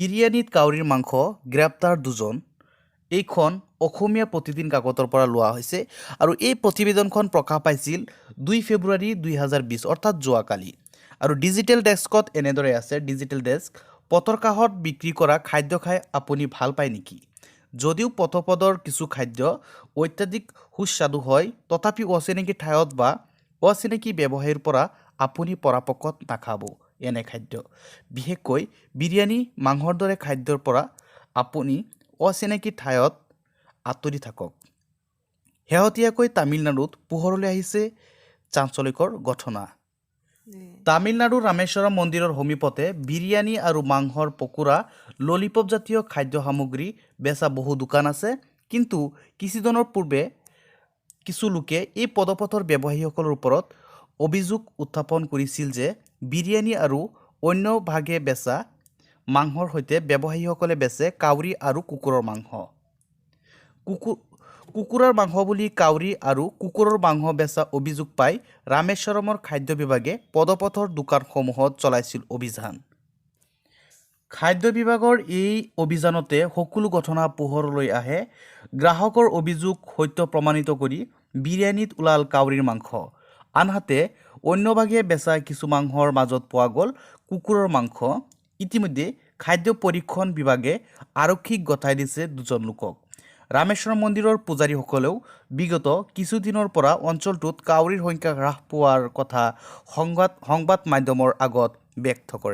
বিৰিয়ানীত কাউৰীৰ মাংস, গ্ৰেপ্তাৰ দুজন। এইখন অসমীয়া প্ৰতিদিন কাকতৰ পৰা লোৱা হৈছে আৰু এই প্ৰতিবেদনখন প্ৰকাশ পাইছিল 2 ফেব্ৰুৱাৰী 2020, অৰ্থাৎ যোৱাকালি। আৰু ডিজিটেল ডেস্কত এনেদৰে আছে। ডিজিটেল ডেস্ক, পথৰ কাষত বিক্ৰী কৰা খাদ্য খাই আপুনি ভাল পায় নেকি? যদিও পথপদৰ কিছু খাদ্য অত্যাধিক সুস্বাদু হয়, তথাপি অচিনাকি ঠাইত বা অচিনাকি ব্যৱসায়ীৰ পৰা আপুনি পৰাপক্ষত নাখাব এনে খাদ্য। বিশেষকৈ বিৰিয়ানী, মাংসৰ দৰে খাদ্যৰ পৰা আপুনি অচিনাকি ঠাইত আঁতৰি থাকক। শেহতীয়াকৈ তামিলনাডুত পোহৰলৈ আহিছে চাঞ্চল্যকৰ ঘটনা। তামিলনাডুৰ ৰামেশ্বৰম মন্দিৰৰ সমীপতে বিৰিয়ানী আৰু মাংসৰ পকোৰা, ললিপপ জাতীয় খাদ্য সামগ্ৰী বেচা বহু দোকান আছে। কিন্তু কিছুদিনৰ পূৰ্বে কিছু লোকে এই পদপথৰ ব্যৱসায়ীসকলৰ ওপৰত অভিযোগ উত্থাপন কৰিছিল যে বিৰিয়ানী আৰু অন্য ভাগে বেচা মাংসৰ সৈতে ব্যৱসায়ীসকলে বেচে কাউৰী আৰু কুকুৰৰ মাংস। কুকুৰাৰ মাংস বুলি কাউৰী আৰু কুকুৰৰ মাংস বেচা অভিযোগ পাই ৰামেশ্বৰমৰ খাদ্য বিভাগে পদপথৰ দোকানসমূহত চলাইছিল অভিযান। খাদ্য বিভাগৰ এই অভিযানতে সকলো ঘটনা পোহৰলৈ আহে। গ্ৰাহকৰ অভিযোগ সত্য প্ৰমাণিত কৰি বিৰিয়ানীত ওলাল কাউৰীৰ মাংস। আনহাতে অন্যভাগে বেচা কিছু মাংসৰ মাজত পোৱা গ'ল কুকুৰৰ মাংস। ইতিমধ্যে খাদ্য পৰীক্ষণ বিভাগে আৰক্ষীক গতাই দিছে দুজন লোকক। ৰামেশ্বৰম মন্দিৰৰ পূজাৰীসকলেও বিগত কিছুদিনৰ পৰা অঞ্চলটোত কাউৰীৰ সংখ্যা হ্ৰাস পোৱাৰ কথা সংবাদ মাধ্যমৰ আগত ব্যক্ত কৰে।